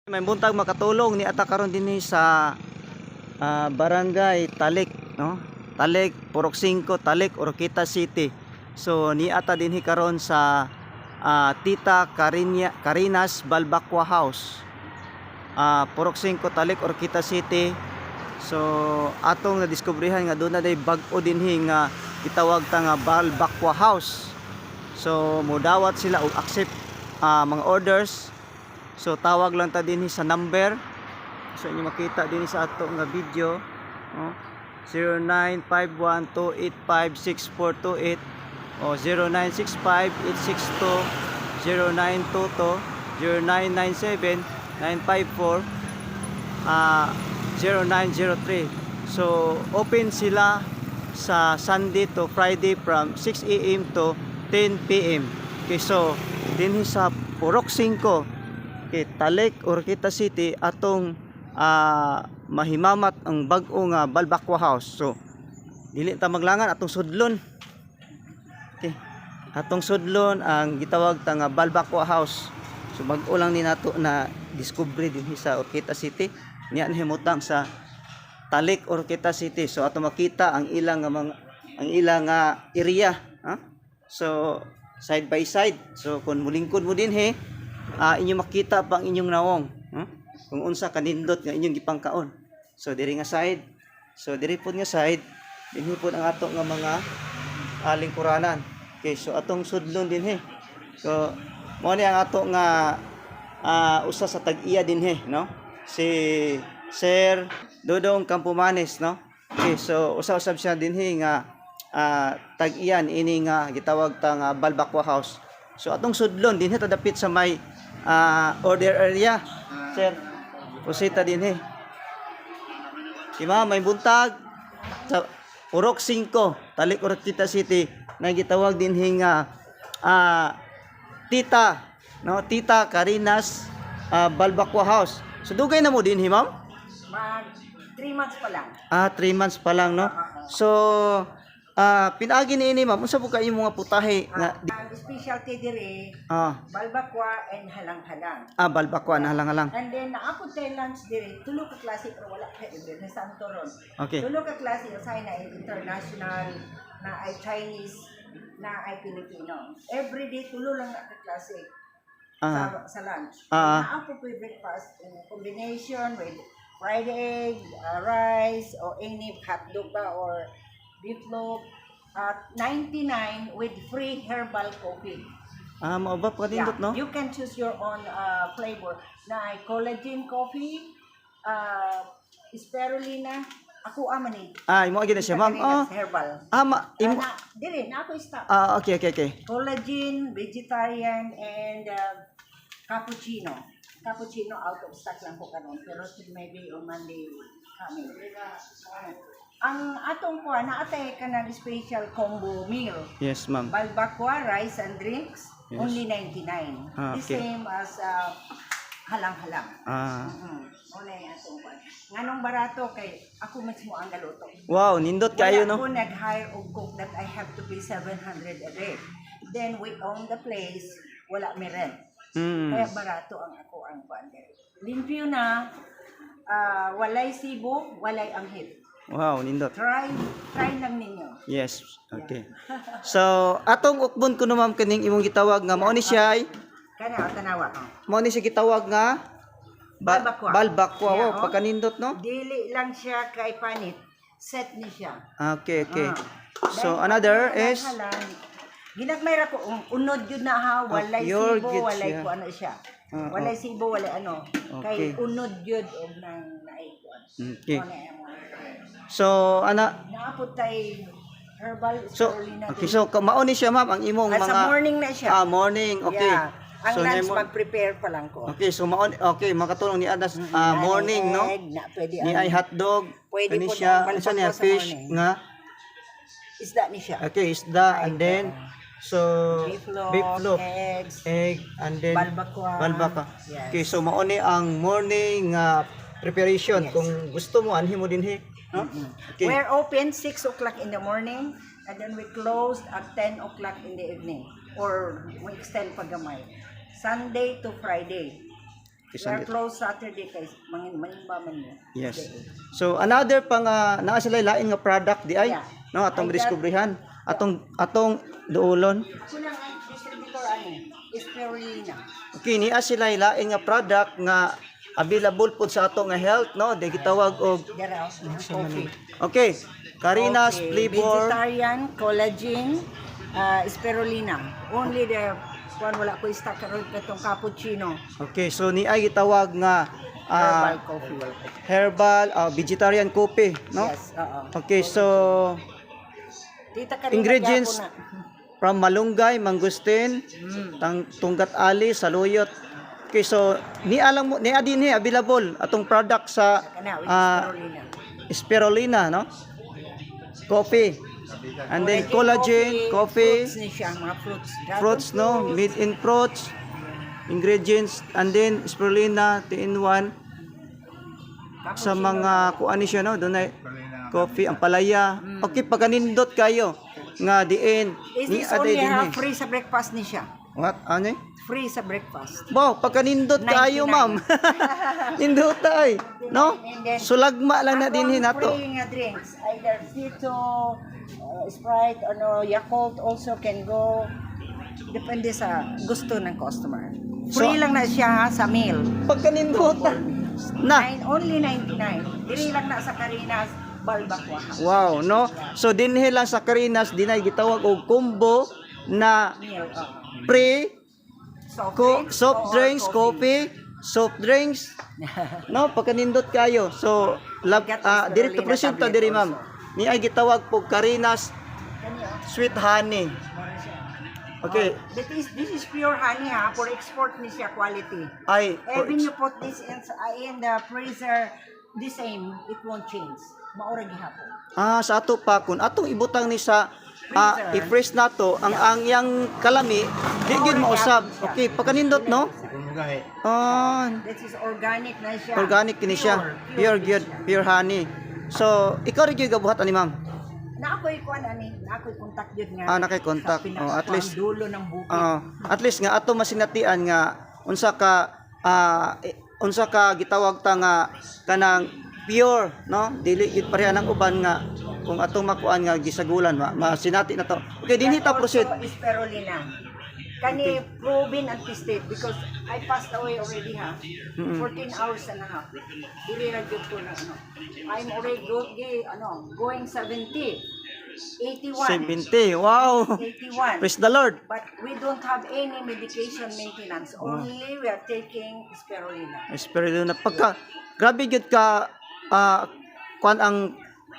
May buntag, makatulong ni ata karon dinhi sa Barangay Talik, no? Talik, Purok 5, Talik, Oroquieta City. So ni ata dinhi karon sa Tita Carinya, Carinas Balbacua House. Purok 5, Talik, Oroquieta City. So atong nadiskubrihan nga duna day bag-o dinhi nga gitawag ta nga Balbacua House. So mudawat sila og accept mga orders. So tawag lang ta dinhi sa number. So inyo makita dinhi sa ato nga video, no? 0951-285-6428 o 0965-862-0922, 0997-954 0903. So open sila sa Sunday to Friday from 6 a.m. to 10 p.m. Okay, so dinhi sa Purok 5, okay, Talik, Oroquieta City, atong mahimamat ang bag-o nga Balbacua House. So dili ta maglangan, atong sudlon. Okay. Atong sudlon ang gitawag ta nga Balbacua House. So bag-o lang ni nato na discovery dinhi sa Oroquieta City. Niya nahimutang sa Talik, Oroquieta City. So ato makita ang ilang nga mga ang ilang nga area, ha? So side by side. So kung mulingkod mo dinhi, inyo makita pa ang inyong nawong, ha? Kung unsa kanindot nga inyong gipangkaon. So diri nga side. So diri pod nga side, dinhi pod ang ato nga mga lingkuranan. Okay, so atong sudlon dinhi. So mao ni ang ato nga usa sa tag-iya dinhi, no? Si Sir Dodong Campomanes, no? Okay, so usa-usab siya dinhi nga tag-iyan ini nga gitawag ta nga Balbacua House. So atong sudlon dinhi ta dapit sa may order area. Sir, pusita dinhi. Si ma'am, may buntag sa Purok 5, Talik, Oroquieta City, na gitawag dinhi nga Tita, no? Tita Carinas Balbacua House. So dugay na mo dinhi, ma'am? Mag 3 months pa lang. Ah, 3 months pa lang, no? So pinaagi ni ini, ma'am, unsa po kay imong mga putahe nga Ang specialty dire, balbakwa and halang-halang. Ah, balbakwa na halang-halang. And then naa pod tay lunch dire, tulo ka klase pero wala kay order na santo ron. Tulo ka klase, usahay na international, na ay Chinese, na ay Filipino. Every day tulo lang na ka klase sa lunch. Naa pod ko'y breakfast in combination with fried egg, rice, or any hotdog ba or beef loaf at 99 with free herbal coffee. Ah, mao ba kanindot, no? You can choose your own flavor. Na ay collagen coffee, spirulina, ako ama ni. Ah, imo gyud na siya, ma'am. Oh. Herbal. Ah, ma, imo Na, dire, na ako stop. Ah, okay. Collagen, vegetarian, and cappuccino. Cappuccino out of stock lang ko karon pero maybe on Monday coming. Ang atong kuha, naatay ka ng special combo meal. Yes, ma'am. Balbacua, rice and drinks, only 99. Ah, The same as halang-halang. Mao na yung atong kuha. Nganong barato kay ako mismo ang galuto. Wow, nindot kayo, Wala no? ko nag-hire og cook that I have to pay 700 a day. Then we own the place, wala may rent. Kaya barato ang ako ang kuan diri. Limpyo na, walay sibo, walay anghit. Wow, nindot. Try, try lang ninyo. Yes, okay. So, atong ukbon ko no, ma'am, kining imong gitawag nga mao ni siya ay Kana, tanawa. mao ni siya gitawag nga Balbakwa. Balbakwa. Yeah, Wow, oh. pagkanindot, no? Dili lang siya kay panit, set ni siya. Okay. Ah. So, Then, another is halang-halang, ginagmay ra ko, unod yun na ha, walay pure sibo, gid walay siya. ko ano siya. Walay sibo, walay ano. Kay unod yun og nang naay kuan. Mao na ang mga- So, ana Naa pod tay herbal so spirulina. Okay, so mao ni siya, ma'am, ang imong Ah, mga sa morning na siya. Ah, morning. Okay. Yeah. Ang So, lunch mag-prepare pa lang ko. Okay, so mao okay makatulong ni Adas morning, no? Egg, na pwede Ni ang ay hotdog, Pwede kani po siya, ang unsa niya balbakwa sa fish morning. nga Isda ni siya. Okay, isda and then so Beef loaf, beef loaf, eggs, egg and then balbakwa. Balbakwa. Yes. Okay, so mao ni ang morning preparation. Yes. Kung gusto mo anhi mo dinhi, no? Okay. We're open 6 o'clock in the morning and then we closed at 10 o'clock in the evening or we extend pa gamay. Sunday to Friday. Okay, We are Sunday. closed Saturday kay mangin manimba man niya. Yes. So another pa nga naa sila lain nga product di ay, no, atong I got- diskubrihan, atong duolon. Ako lang ang distributor ani, Spirulina. Okay, niya sila lain nga product nga available pod sa ato nga health, no, di gitawag og Dara, coffee. Okay, Karina's Okay, flavor. Vegetarian, collagen, spirulina. Only the kuan, wala ko stock karon katong cappuccino. Okay, so niya gitawag nga Herbal coffee. Herbal vegetarian coffee, no? Yes, oo. Okay, so Tita Karina, ingredients gyapon na. from malunggay, mangustin, tunggat ali, saluyot. Okay, so niya lang mo niya din available atong product sa Kana, with spirulina. Spirulina, no? Coffee. And then collagen, coffee, fruits ni siya, mga fruits. Dragon fruits, no? Made in fruits, ingredients, and then spirulina, 2 in 1. Sa Cappuccino. mga kuan ni siya, no? Dunay coffee, ang palaya. Okay, pagkanindot kayo nga diin Is ni this aday only din ha, eh. free sa breakfast ni siya. What? Ano eh? Free sa breakfast. Wow, pagkanindot kayo, 99. ma'am. Nindot ay, no? And then, Sulagma lang na ako din ang nato. free nga drinks, either Tito, Sprite, ano, Yakult also can go. Depende sa gusto ng customer. Free So- lang na siya ha, sa meal. Pagkanindot na. Na. Nine, only 99. Dili lang na sa Karina's Balbacua. Wow, no? So dinhi lang sa Karinas dinay gitawag og combo na Meal, oo. pre Soft ko, drinks soft or drinks, coffee, soft drinks. No, pagkanindot kayo. So lab, Get diri to spirulina proceed ta tablet diri, ma'am. also. Ni ay gitawag po Karina's Kani, oh. sweet honey. Mura siya. Okay. Oh, this is pure honey ha, for export ni siya quality. Ay, for Even you put this in the freezer, the same, it won't change. Maura gihapon. Ah, sa ato pa kun atong ibutang ni sa Freezer. I-freeze nato ang yang kalami di gyud mausab. Okay, pagkanindot, no? Ah, This is organic na siya. Organic kini siya. Pure Pure gyud, siya. pure honey. So, ikaw rin gyud gabuhat ani, ma'am? Na ako'y kuan ani, na ako'y contact gyud nga. Ah, naa kay contact. Sa Oh, at least- dulo ng bukid. At least nga ato masinatian nga unsa ka gitawag ta nga kanang pure, no, dili gid pareha ng uban nga kung atong makuan nga gisagulan masinati na to. Okay, dinhi ta And proceed. also, spirulina. Kani proven and tested because I passed away already ha. 14 hours and a half. Dili ra gyud ko na ano. I'm already ano, going 70. 81. 70. Wow. 81. Praise the Lord. But we don't have any medication maintenance. Only we are taking spirulina. Spirulina, pagka grabe gyud ka kuan ang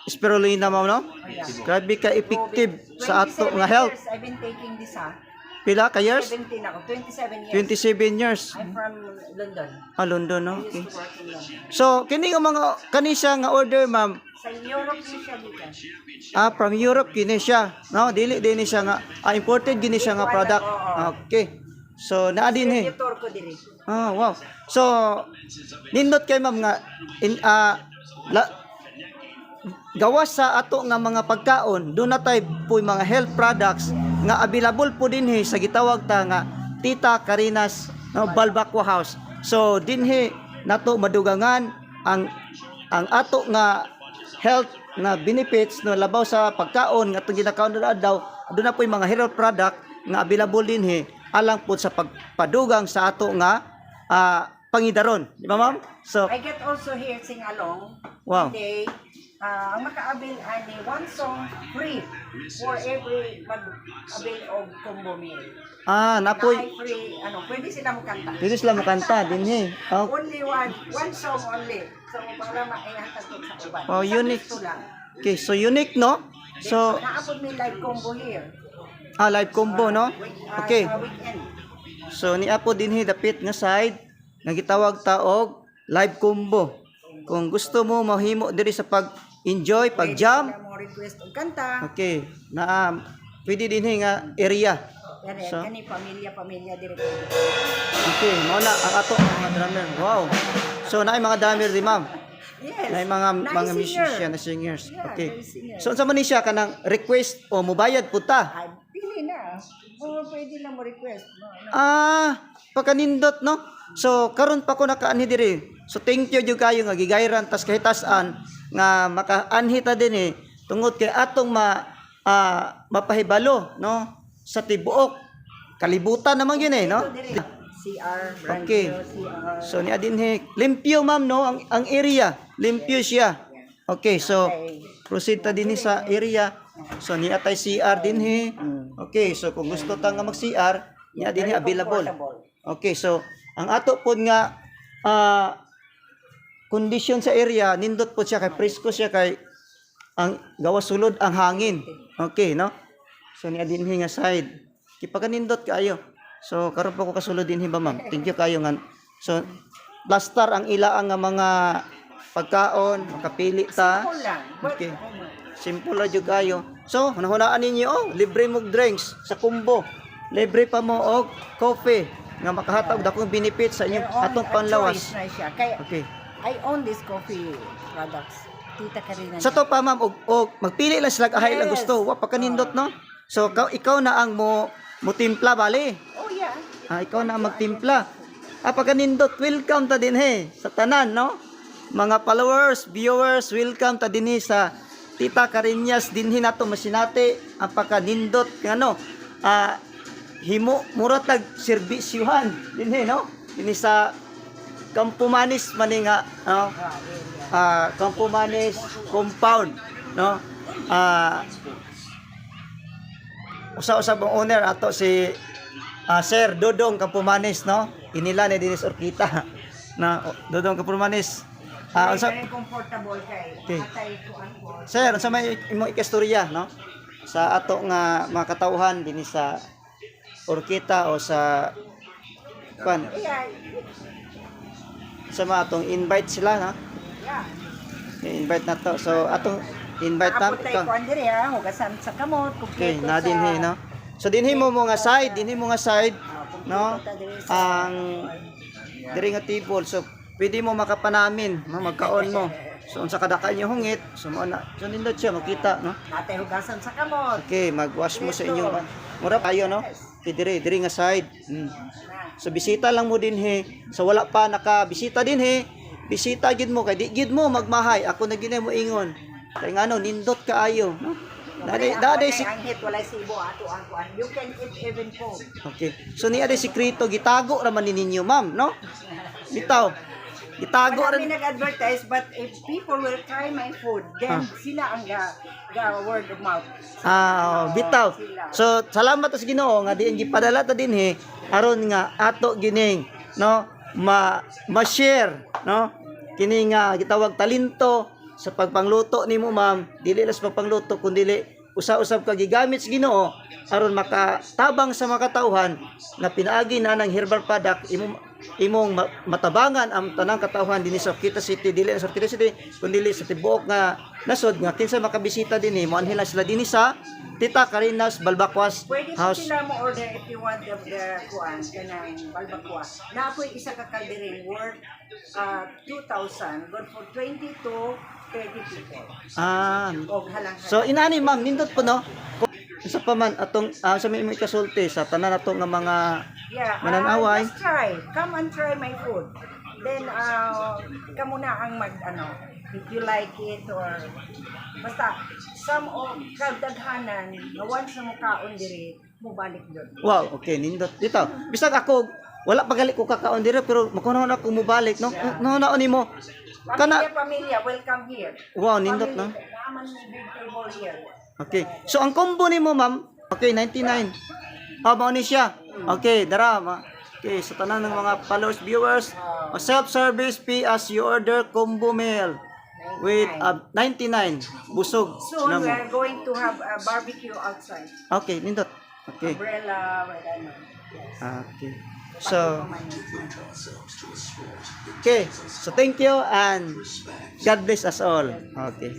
spirulina, ma'am, no? Yeah. Grabe ka effective sa ato 27 nga health. years I've been taking this ha. Pila ka years? 17 ako. 27 years. 27 years. I'm from London. Ah, London, no? I used Okay. to work in London. So, kini nga mga kani siya nga order, ma'am. Sa Europe ni siya gikan. Ah, from Europe kini siya. No, dili din ni siya nga imported gini siya nga product. Okay. So, naa din eh. Distributor ko diri. Ah, wow. So, nindot kay ma'am nga in la, gawas sa ato nga mga pagkaon, doon na tayo po mga health products nga available po dinhi sa gitawag ta nga Tita Karina's, no, Balbacua House. So dinhi nato madugangan ang ato nga health na benefits, no, labaw sa pagkaon nga atong ginakaon na daw, doon na po yung mga health product nga available dinhi alang po sa pagpadugang sa ato nga pangidaron, di ba, ma'am? So I get also here sing along. Wow. Today, ang maka-avail ani one song free for every mag-avail og combo meal. Ah, napoy Naay free, ano, pwede sila mokanta. dito sila makanta dinhi. Oh, Only one song only. So para maihatag ko sa uban. Oh, Sa unique. gusto lang. Okay, so unique, no? So Naa pod may live combo here. Ah, live combo, no? Okay. Sa weekend. So niya po dinhi dapit nga side nga gitawag ta og live combo. Kung gusto mo mahimo diri sa pag-enjoy, pag-jam, Pwede sila mo request og kanta. Okay, naa pwede dinhi nga area. Yan, So, kani pamilya pamilya diri. Okay, mao na ang ato mga drummer. Wow. So naay mga drummer di, ma'am. Yes. Naay mga Naay mga singer. musician na singers. Yeah, Okay. there is singer. So unsa man ni siya kanang request o mobayad pud ta? Ay, pili na. Oo, pwede lang mo request. No, ano. Ah, pagkanindot, no? So karon pa ko nakaanhi diri. So thank you jud kayo nga gigayran tas kahitasan nga makaanhi ta dinhi tungod kay atong mapahibalo, no, sa tibuok kalibutan naman yun eh, no? Ito diri. CR, brand new CR. So niya dinhi limpyo, ma'am, no, ang area, limpyo siya. Okay, so proceed ta dinhi sa area. So niya tay CR dinhi. Okay, so kung gusto ta nga mag CR, niya dinhi Very available. comfortable. Okay, so ang ato pod nga condition sa area, nindot po siya kay presko siya kay ang gawas sulod ang hangin. Okay, no? So niya dinhi nga side. Kipakanindot kaayo. So karon pa ko kasulod dinhi ba, ma'am? Thank you kayo nga. So plaster ang ila ang nga mga pagkaon, makapili ta. Simple lang. But, ano, Simple ra jud kayo. So, hunahunaan ninyo, oh, libre mo drinks sa combo. Libre pa mo og coffee nga makahatag dakong benefit sa inyong their own, atong panlawas. choice na siya. Kaya, I own this coffee products. Tita Karina. Sa to pa, ma'am, og magpili lang sila ahay lang gusto, wa pa kanindot, no? So ikaw na ang mo timpla bali. Oh yeah. Ah, ikaw na ang magtimpla. Ah, pagkanindot, welcome ta dinhi sa tanan, no? Mga followers, viewers, welcome ta dinhi sa Tita Cariñas. Dinhi nato masinati ang pagkanindot nga no. Ah, himo mura tag serbisyuhan dinhi, no? Dinhi sa Campomanes man nga, no? Ah, Campomanes compound, no? Ah, usa-usa bang owner ato si Sir Dodong Campomanes, no? Inila ni Dennis Orquita na oh, Dodong Campomanes. Ah, unsa Very comfortable kay. Atay kuan ko. Sir, unsa may imong ikastorya, no? Sa ato nga mga katawhan dinhi sa Orquita o sa kwan sa mga atong invite sila, no? Yeah. I-invite na to. So atong invite na Abot tay ikaw. kuan diri ha, hugasan sa kamot, Okay, kumpleto na dinhi, no? So dinhi mo nga side, dinhi mo nga side, no? Kumpleto ta diri Ang diri nga table. So pwede mo makapanamin, no? Magkaon mo. So unsa kadaka inyo hungit, so mao na. So nindot siya makita, no? Natay hugasan sa kamot. Okay, magwash mo sa inyong mura kayo, no? Okay, diri diri nga side. So bisita lang mo dinhi. So wala pa nakabisita dinhi, bisita gid mo kay di gid mo magmahay. Ako na gid mo ingon. Kay ngano nindot kaayo, no? Dali dali si Ang hit walay sibo ato ang kuan. You can eat even cold. Okay. So niya di sikreto gitago ra man ni ninyo, ma'am, no? Bitaw. Gitago Wala ra. mi nag-advertise, but if people will try my food, then sila ang ga word of mouth. Ah, oh, bitaw. So salamat sa Ginoo nga diin gipadala ta dinhi aron nga ato gining, no, ma ma-share, no, kini nga gitawag talento sa pagpangluto nimo, ma'am. Dili lang sa pagpangluto kundi usa-usab ka gigamit sa Ginoo aron makatabang sa mga katawhan na pinaagi na ng herbal product imong imong matabangan ang tanang katawhan dinhi sa Orquita City, dili lang sa Orquita City kundi sa tibuok nga nasod nga kinsa makabisita dinhi moanhi lang sila dinhi sa Tita Karina's Balbakwas Pwede po House. sila mo order if you want the kuan kanang balbakwa. Na ako'y isa ka kaldereng worth 2,000, good for 20 to 30 people. Ah, Og halang. So inani, ma'am, nindot po, no? Sa pa man atong sa may imong ikasulti sa tanan ato nga mga Yeah, mananaway. Just try. Come and try my food. Then, kamo na ang mag, ano, if you like it or, basta, some of kadaghanan, nga once na mukaon diri, mubalik doon. Wow, okay, nindot. Dito. Bisag ako wala pa gali ko kakaon diri pero makuha na ako mobalik, no? No na nimo. Pamilya, Kana pamilya, welcome here. Wow, nindot, no? Pamilya, Naaman ni big table here. Okay. So ang combo nimo, ma'am, okay, 99. Ah, mao ni siya. Okay, dara ma. Okay, sa tanan ng mga followers, viewers, a self-service pay as you order combo meal with 99 busog Soon, na we mo. are going to have a barbecue outside. Okay, nindot. Okay. Umbrella, with ano. Yes. Okay. So, okay. So thank you and God bless us all. Okay.